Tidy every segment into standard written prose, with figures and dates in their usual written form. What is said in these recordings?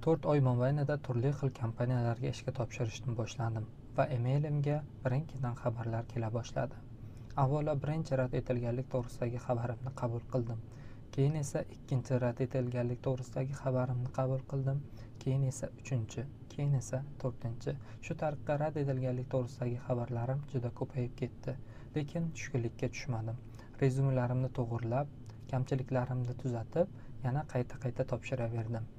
4 oy mobaynida turli xil kompaniyalarga ishga topshirishni boshladim va emailimga birin-ketin xabarlar kela boshladi. Avvalo birinchi rad etilganlik to'g'risidagi xabarimni qabul qildim. Keyin esa ikkinchi rad etilganlik to'g'risidagi xabarimni qabul qildim. Keyin esa uchinchi, keyin esa to'rtinchi. Shu tariqa rad etilganlik to'g'risidagi xabarlarim juda ko'payib ketdi. Lekin tushkunlikka tushmadim. Rezyumelarimni to'g'rilab, kamchiliklarimni tuzatib, yana qayta-qayta topshiraverdim.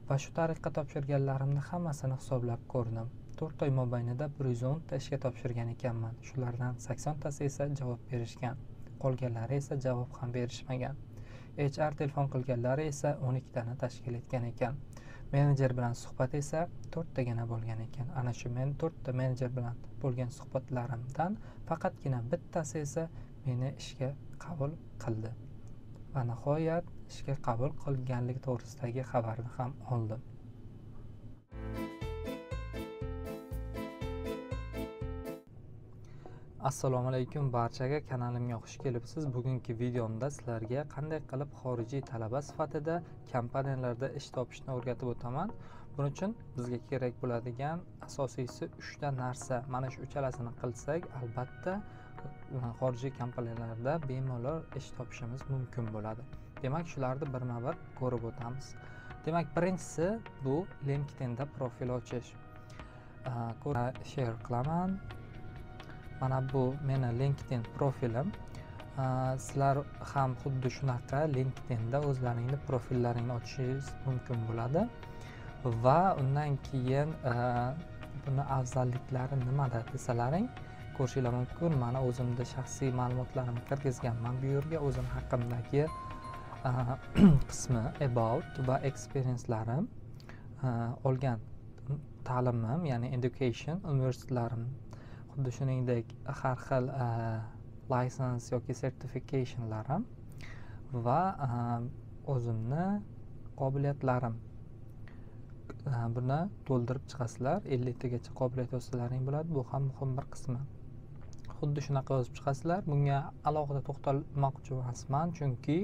Va shu tariqa topshirganlarimni hammasini hisoblab ko'rdim. 4 oy mobaynida 110 ta ishga topshirgan ekanman. Shulardan 80 tasi esa javob berishgan. Qolganlari esa javob ham berishmagan. HR telefon qilganlari esa 12 tani tashkil etgan ekan. Menejer bilan suhbat esa 4 tagina bo'lgan ekan. Ana shu men 4 ta menejer bilan bo'lgan suhbatlarimdan faqatgina bittasi esa meni ishga qabul qildi. Va nihoyat ishga qabul qilganlik to'g'risidagi xabarni ham oldim. Assalomu alaykum barchaga, kanalimga xush kelibsiz. Bugungi videomda sizlarga qanday qilib xorijiy talaba sifatida kompaniyalarda ish topishni o'rgatib o'taman. Buning uchun bizga kerak bo'ladigan asosiysi 3 ta narsa. Mana shu uchalasini qilsak, albatta xorijiy kompaniyalarda bemalol ish topishimiz mumkin bo'ladi. Demak, shularni birma-bir ko'rib o'tamiz. Demak, birinchisi bu LinkedInda profil ochish. Share qilaman. Mana bu meni LinkedIn profilim. Sizlar ham xuddi shunaqa LinkedInda o'zlaringni profillaringni ochishingiz mumkin bo'ladi. Va undan keyin buni afzalliklari nimada desalaring, ko'rishinglar mumkin. Mana o'zimda shaxsiy ma'lumotlarimni kirgizganman bu yerga, o'zim haqimdagi qismi about va experience'larim, olgan ta'limim, ya'ni education, universitetlarim, xuddi shuningdek har xil license yoki certificationlarim va o'zimni qobiliyatlarim. Buni to'ldirib chiqasizlar. 50 tagacha qobiliyat yozsalaring bo'ladi. Bu ham muhim bir qismi. Xuddi shunaqa yozib chiqasizlar. Bunga alohida to'xtalmoqchi emasman, chunki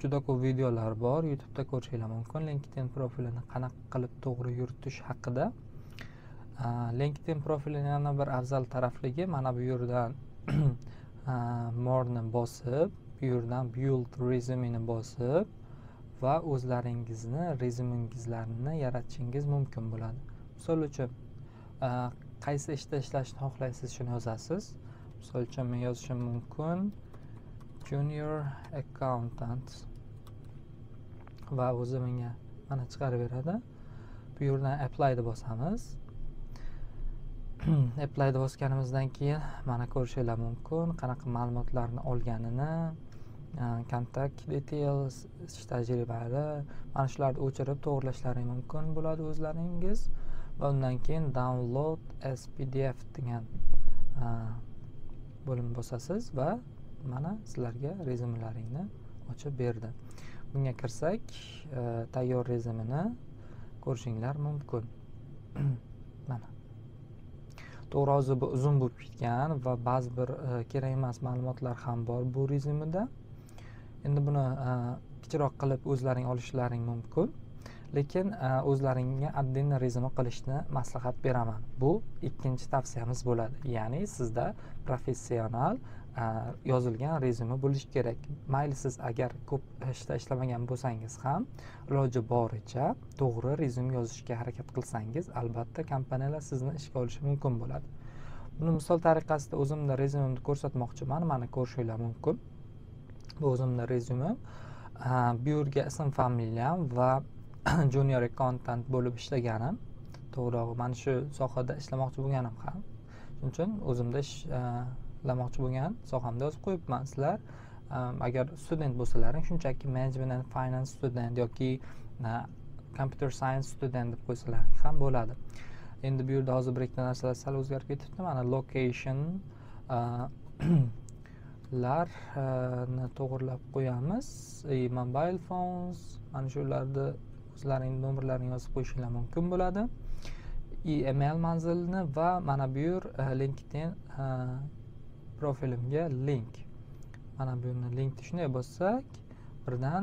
juda ko'p videolar bor, YouTube'da ko'rishinglar mumkin LinkedIn profilini qanaqa qilib to'g'ri yuritish haqida. LinkedIn profilining yana bir afzal tarafligi, mana bu yerdan more'ni bosib, bu yerdan build resume'ni bosib va o'zlaringizni rezumingizlarni yaratishingiz mumkin bo'ladi. Misol uchun, qaysi ishda ishlashni xohlaysiz, shuni yozasiz. Misol uchun men yozishim mumkin junior accountant va o'zi menga mana chiqarib beradi. Bu yerdan apply deb bosamiz. Apply deb bosganimizdan keyin mana ko'rishinglar mumkin qanaqa ma'lumotlarni olganini, contact details, ish tajribali, mana shularni o'chirib to'g'rilashlaring mumkin bo'ladi o'zlaringiz. Va undan keyin download as PDF degan bo'limni bosasiz va mana sizlarga rezyumelaringni ochib berdi. Bunga kirsak, tayyor rezyumeni ko'rishinglar mumkin. Mana. To'g'ri, hozir bu uzun bo'lib ketgan va ba'zi bir kerak emas ma'lumotlar ham bor bu rezyumeda. Endi buni kichikroq qilib o'zlaring olishlaring mumkin. Lekin o'zlaringga отдельно rezyume qilishni maslahat beraman. Bu ikkinchi tavsiyamiz bo'ladi. Ya'ni sizda professional yozilgan rezyume bo'lishi kerak. Mayli siz agar ko'p ishda ishlamagan bo'lsangiz ham, iloji boricha to'g'ri rezyume yozishga harakat qilsangiz, albatta kompaniyalar sizni ishga olishi mumkin bo'ladi. Buni misol tariqasida o'zimda rezyumemni ko'rsatmoqchiman. Mana ko'rishinglar mumkin. Bu o'zimda rezyumem. Bu yerga ism, familiyam va junior accountant bo'lib ishlaganim, to'g'rirog'i mana shu sohada ishlamoqchi bo'lganim ham. Shuning uchun o'zimda ishlamoqchi bo'lgan sohamda yozib qo'yibman. Sizlar agar student bo'lsalaring, shunchaki management and finance student yoki computer science student deb qo'ysalaring ham bo'ladi. Endi bu yerda hozir bir ikkita narsalar sal o'zgarib ketibdi. Mana location larni to'g'rilab qo'yamiz. Mobile phones, mana shularni o'zlaring nomerlarini yozib qo'yishinglar mumkin bo'ladi. Email manzilini va mana bu yer LinkedIn profilimga link. Mana buni linkni shunday bossak, birdan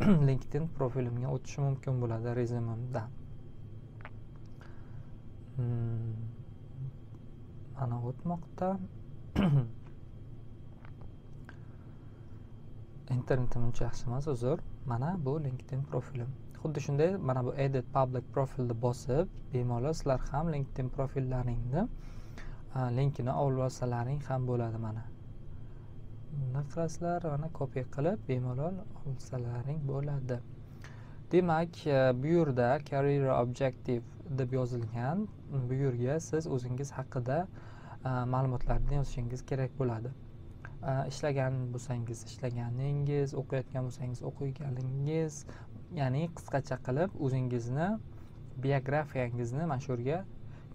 LinkedIn profilimga o'tishi mumkin bo'ladi rezyumemdan. Mana o'tmoqda. Internetim uncha yaxshi emas, uzr. Mana bu LinkedIn profilim. Xuddi shunday mana bu edit public profilni bosib, bemalol sizlar ham LinkedIn profillaringni linkini olib olsalaring ham bo'ladi mana. Buni qilasizlar, mana kopiya qilib bemalol olsalaring bo'ladi. Demak, bu yerda career objective deb yozilgan, bu yerga siz o'zingiz haqida ma'lumotlarni yozishingiz kerak bo'ladi. Ishlagan bo'lsangiz ishlaganingiz, o'qiyotgan bo'lsangiz o'qiganingiz, ya'ni qisqacha qilib o'zingizni biografiyangizni mana shu yerga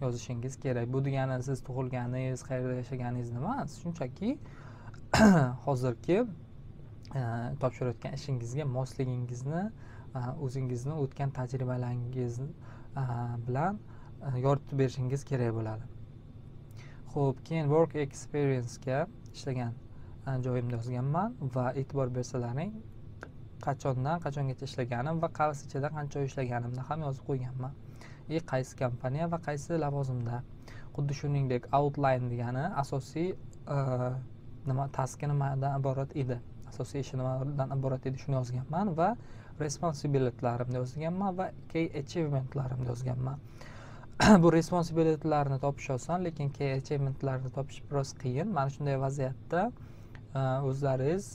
yozishingiz kerak. Bu degani siz tug'ilganingiz, qayerda yashaganingiz emas, shunchaki hozirgi topshirayotgan ishingizga mosligingizni, o'zingizni o'tgan tajribalaringiz bilan yoritib berishingiz kerak bo'ladi. Xo'p, keyin work experience-ga ishlagan joyimda yozganman va e'tibor bersalaring qachondan qachongacha ishlaganim va qavs ichida qancha oy ishlaganimni ham yozib qo'yganman. Qaysi kompaniya va qaysi lavozimda. Xuddi shuningdek outline degani asosiy nima taski nimadan iborat edi, asosiy ishi nimadan iborat edi shuni yozganman va responsibilitylarimni yozganman va key achievementlarimni yozganman. Bu responsibilitylarni topish oson, lekin key achievementlarni topish biroz qiyin. Mana shunday vaziyatda o'zlaringiz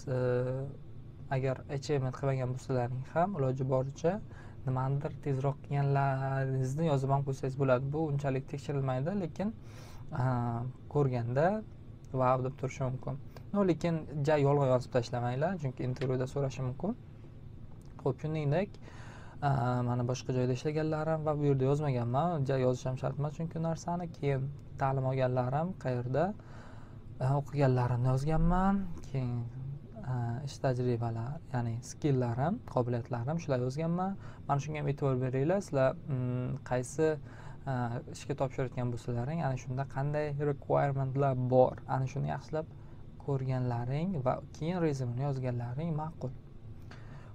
agar achievement qilmagan bo'lsalaring ham iloji boricha nimanidir tezroq qilganlaringizni yozib ham qo'ysangiz bo'ladi. Bu unchalik tekshirilmaydi, lekin ko'rganda vau deb turishi mumkin. No, lekin ja yolg'on yozib tashlamanglar, chunki intervyuda so'rashi mumkin. Xo'p, shuningdek mana boshqa joyda ishlaganlarim va bu yerda yozmaganman, ja yozish ham shart emas chunki narsani. Keyin ta'lim olganlarim, qayerda o'qiganlarimni yozganman. Keyin ish tajribalar, ya'ni skilllarim, qobiliyatlarim shular yozganman. Mana shunga ham e'tibor beringlar, sizlar qaysi ishga topshirayotgan bo'lsalaring, ana shunda qanday requirementlar bor, ana shuni yaxshilab ko'rganlaring va keyin rezyumeni yozganlaring ma'qul.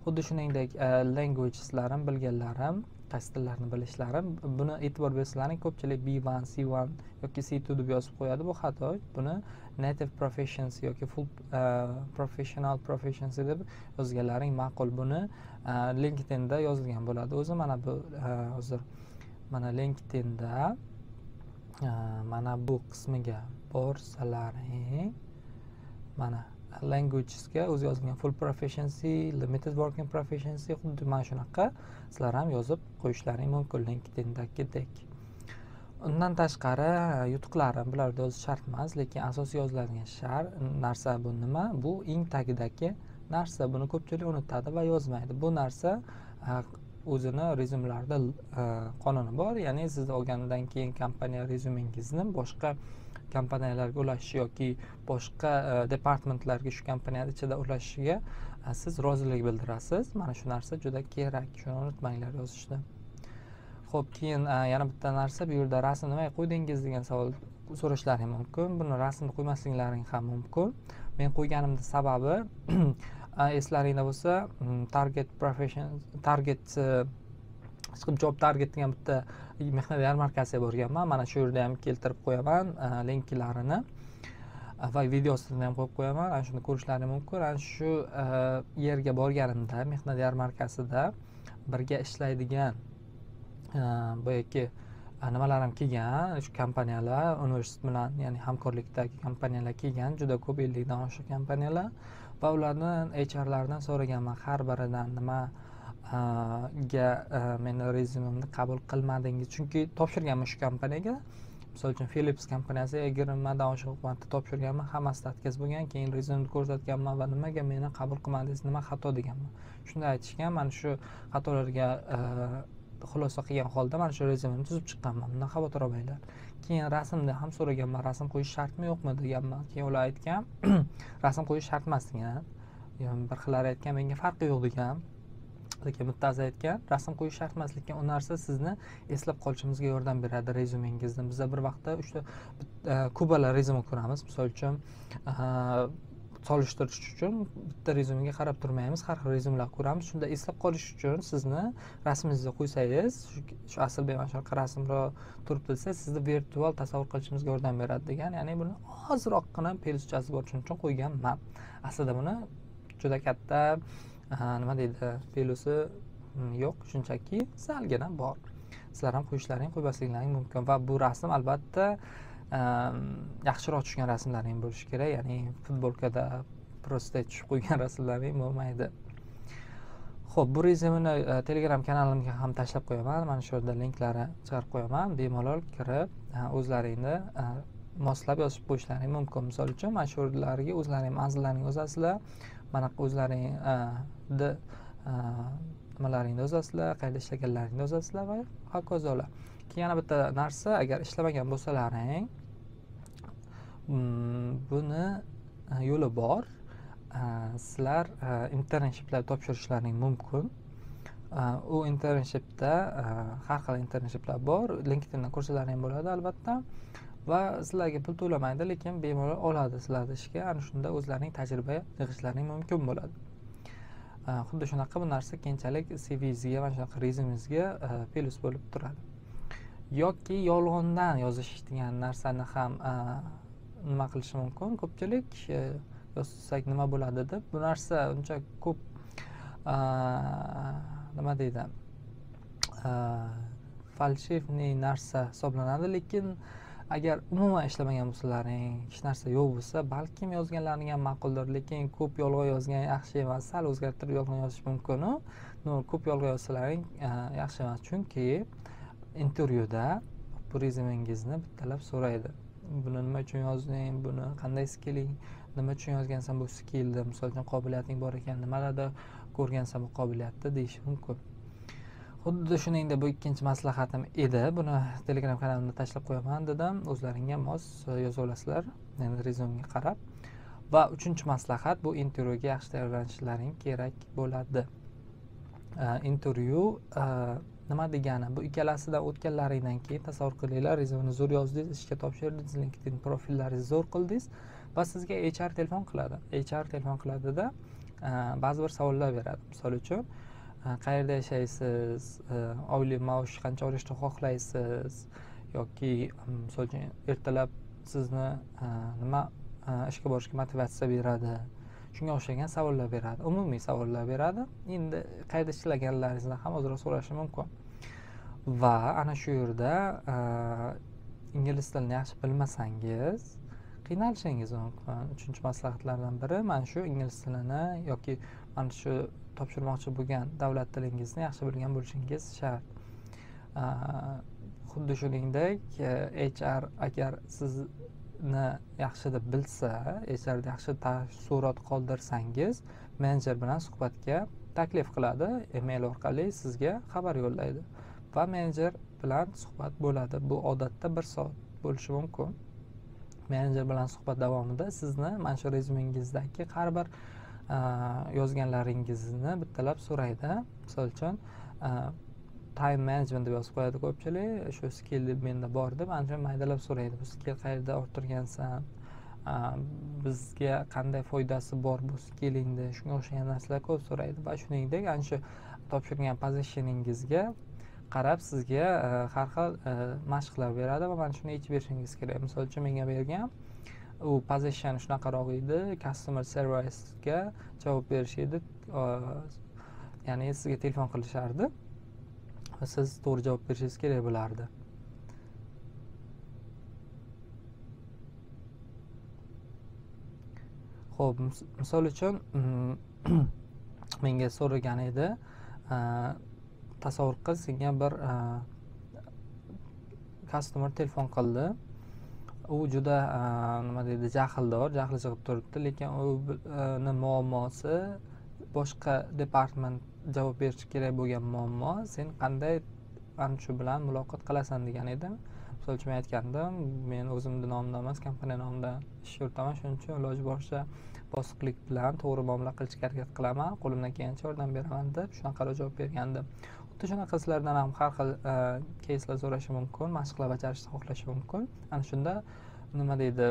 Xuddi shuningdek languageslarim, bilganlarim, qaysi tillarni bilishlarim, buni e'tibor bersalaring ko'pchilik B1, C1 yoki C2 deb yozib qo'yadi. Bu xato. Buni native proficiency yoki full professional proficiency deb yozganlaring ma'qul. Buni LinkedInda yozilgan bo'ladi. O'zi mana bu hozir mana LinkedInda mana bu qismiga borsalaring, mana languagesga o'zi yozilgan full proficiency, limited working proficiency, xuddi mana shunaqa sizlar ham yozib qo'yishlaring mumkin LinkedIndagidek. Undan tashqari yutuqlarim, bularda yozish shart emas, lekin asosiy yoziladigan narsa bu nima? Bu eng tagidagi narsa. Buni ko'pchilik unutadi va yozmaydi. Bu narsa o'zini rezyumlarda qonuni bor, ya'ni siz olgandan keyin kompaniya rezyumingizni boshqa kompaniyalarga ulashishi yoki boshqa departmentlarga shu kompaniyani ichida ulashishiga siz rozilik bildirasiz. Mana shu narsa juda kerak, shuni unutmanglar yozishni. Xo'p, keyin yana bitta narsa, bu yerda rasm nimaga qo'ydingiz degan savol so'rashlaring mumkin. Buni rasmni qo'ymasliklaring ham mumkin. Men qo'yganimning sababi eslaringda bo'lsa, target profession, target job target degan bitta mehnat yarmarkasiga borganman. Mana shu yerda ham keltirib qo'yaman linklarini va videosini ham qo'yib qo'yaman. Ana shuni ko'rishlaring mumkin. Ana shu yerga borganimda mehnat yarmarkasida birga ishlaydigan boyagi nimalar ham kelgan, shu kompaniyalar, universitet bilan, ya'ni hamkorlikdagi kompaniyalar kelgan, juda ko'p, 50 dan oshiq kompaniyalar va ularni HRlardan so'raganman har biridan nima ga meni rezyumimni qabul qilmadingiz, chunki topshirganman shu kompaniyaga. Misol uchun Philips kompaniyasiga 20 dan oshiq marta topshirganman, hammasida отказ bo'lgan. Keyin rezyumimni ko'rsatganman va nimaga meni qabul qilmadingiz, nima xato deganman. Shunda aytishgan, mana shu xatolarga xulosa qilgan holda mana shu rezyumimni tuzib chiqqanman, bundan xavotir olmanglar. Keyin rasmni ham so'raganman, rasm qo'yish shartmi yo'qmi deganman. Keyin ular aytgan, rasm qo'yish shart emas degan. Bir xillari aytgan, menga farqi yo'q degan. Lekin bittasi aytgan, rasm qo'yish shart emas, lekin u narsa sizni eslab qolishimizga yordam beradi rezyumingizni. Biza bir vaqtda 3 ta kubalar rezyume ko'ramiz. Misol uchun Solishtirish uchun bitta rezyumega qarab turmaymiz, har xil rezyumlar ko'ramiz. Shunda eslab qolish uchun sizni rasmingizni qo'ysangiz, shu Asilbek mana shunaqa rasmroq turibdi desa, sizni virtual tasavvur qilishimizga yordam beradi degan, ya'ni buni ozroqgina plyuschasi bor, shuning uchun qo'yganman. Aslida buni juda katta nima deydi, plyusi yo'q, shunchaki salgina bor. Sizlar ham qo'yishlaring, qo'ymasliklaring mumkin va bu rasm albatta yaxshiroq tushgan rasmlaring bo'lishi kerak, ya'ni futbolkada prosta tushib qo'ygan rasmlaring bo'lmaydi. Xo'p, bu rezyumeni Telegram kanalimga ham tashlab qo'yaman. Mana shu yerda linklari chiqarib qo'yaman. Bemalol kirib, o'zlaringni moslab yozib qo'yishlaring mumkin. Misol uchun, mana shu yerlarga o'zlaring manzillaringni yozasizlar, mana o'zlaring nimalaringni yozasizlar, qayerda ishlaganlaringni yozasizlar va hokazolar. Keyin yana bitta narsa, agar ishlamagan bo'lsalaring, buni yo'li bor. Sizlar internshiplar topshirishlaring mumkin. U internshipda har xil internshiplar bor. LinkedIndan ko'rsalaring bo'ladi albatta. Va sizlarga pul to'lamaydi, lekin bemalol oladi sizlarni ishga. Ana shunda o'zlaring tajriba yig'ishlaring mumkin bo'ladi. Xuddi shunaqa bu narsa keyinchalik CV'ngizga, mana shunaqa rezyumingizga plyus bo'lib turadi. Yoki yolg'ondan yozish degan narsani ham nima qilishi mumkin ko'pchilik, yozsak nima bo'ladi deb. Bu narsa uncha ko'p nima deydi, falshivniy narsa hisoblanadi, lekin agar umuman ishlamagan bo'lsalaring, hech narsa yo'q bo'lsa, balkim yozganlaring ham ma'quldir, lekin ko'p yolg'on yozgan yaxshi emas. Sal o'zgartirib yolg'on yozish mumkin-u, ko'p yolg'on yozsalaring yaxshi emas, chunki intervyuda bu rezyumengizni bittalab so'raydi. Buni nima uchun yozding, buni qanday skilling, nima uchun yozgansan bu skillni, misol uchun qobiliyating bor ekan, nimalarda ko'rgansan bu qobiliyatni deyishi mumkin. Xuddi shuningdek bu ikkinchi maslahatim edi. Buni Telegram kanalimda tashlab qo'yaman dedim. O'zlaringga mos yoza olasizlar, endi rezyumga qarab. Va uchinchi maslahat, bu intervyuga yaxshi tayyorlanishlaring kerak bo'ladi. Intervyu nima degani? Bu ikkalasidan o'tganlaringdan keyin tasavvur qilinglar, rezyumni zo'r yozdingiz, ishga topshirdingiz, LinkedIn profillaringizni zo'r qildingiz va sizga HR telefon qiladi. HR telefon qiladida ba'zi bir savollar beradi. Misol uchun, qayerda yashaysiz, oylik maosh qancha olishni xohlaysiz, yoki misol uchun ertalab sizni nima ishga borishga motivatsiya beradi, shunga o'xshagan savollar beradi, umumiy savollar beradi. Endi qayerda ishlaganlaringizni ham ozroq so'rashi mumkin. Va ana shu yerda ingliz tilini yaxshi bilmasangiz qiynalishingiz mumkin. Uchinchi maslahatlardan biri mana shu ingliz tilini yoki mana shu topshirmoqchi bo'lgan davlat tilingizni yaxshi bilgan bo'lishingiz shart. Xuddi shuningdek, HR agar sizni yaxshi deb bilsa, HRda yaxshi taassurot qoldirsangiz, menejer bilan suhbatga taklif qiladi, email orqali sizga xabar yo'llaydi va menejer bilan suhbat bo'ladi. Bu odatda 1 soat bo'lishi mumkin. Menejer bilan suhbat davomida sizni mana shu rezyumengizdagi har bir yozganlaringizni bittalab so'raydi. Misol uchun, time management deb yozib qo'yadi ko'pchilik, shu skill deb menda bor deb ana shuni maydalab so'raydi. Bu skill qayerda orttirgansan, bizga qanday foydasi bor bu skillingda, shunga o'xshagan narsalar ko'p so'raydi. Va shuningdek, ana shu topshirgan positioningizga qarab sizga har xil mashqlar beradi va mana shuni yechib berishingiz kerak. Misol uchun, menga bergan u position shunaqaroq edi, customer service-ga javob berish edi, ya'ni sizga telefon qilishardi va siz to'g'ri javob berishingiz kerak bo'lardi. Xo'p, misol uchun menga so'ragan edi, tasavvur qil, senga bir customer telefon qildi. U juda nima deydi, jahldor, jahli chiqib turibdi, lekin uni muammosi boshqa department javob berishi kerak bo'lgan muammo, sen qanday ana shu bilan muloqot qilasan degan edi. Misol uchun men aytgandim, men o'zimni nomimdan emas, kompaniya nomidan ish yuritaman, shuning uchun iloji boricha bosiqlik bilan to'g'ri muomala qilishga harakat qilaman, qo'limdan kelgancha yordam beraman deb shunaqa javob bergandim. Xuddi shunaqa sizlardan ham har xil keyslar so'rashi mumkin, mashqlar bajarishni xohlashi mumkin. Ana shunda nima deydi,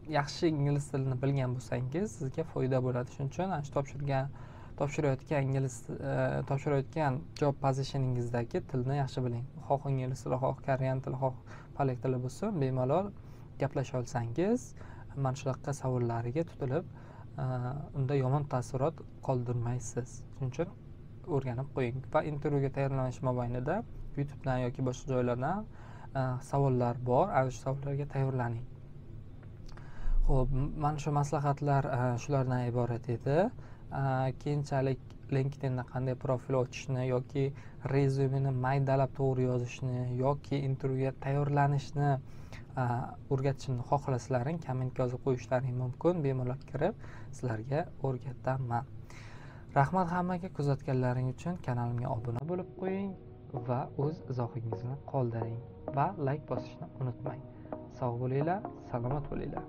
yaxshi ingliz tilini bilgan bo'lsangiz, sizga foyda bo'ladi. Shuning uchun ana shu topshirayotgan ingliz topshirayotgan job positioningizdagi tilni yaxshi biling. Xoh ingliz tili, xoh korean tili, xoh polyak tili bo'lsin, bemalol gaplasha olsangiz, mana shunaqa savollariga tutilib, unda yomon taassurot qoldirmaysiz. Shuning uchun o'rganib qo'ying va intervyuga tayyorlanish mobaynida YouTubedan yoki boshqa joylardan savollar bor, ana shu savollarga tayyorlaning. Xo'p, mana shu maslahatlar shulardan iborat edi. Keyinchalik LinkedInda qanday profil ochishni yoki rezyumeni maydalab to'g'ri yozishni yoki intervyuga tayyorlanishni o'rgatishimni xohlasalaring, kommentga yozib qo'yishlaring mumkin. Bemalol kirib sizlarga o'rgataman. Rahmat hammaga kuzatganlaring uchun. Kanalimga obuna bo'lib qo'ying va o'z izohingizni qoldiring va like bosishni unutmang. Sog' bo'linglar, salomat bo'linglar.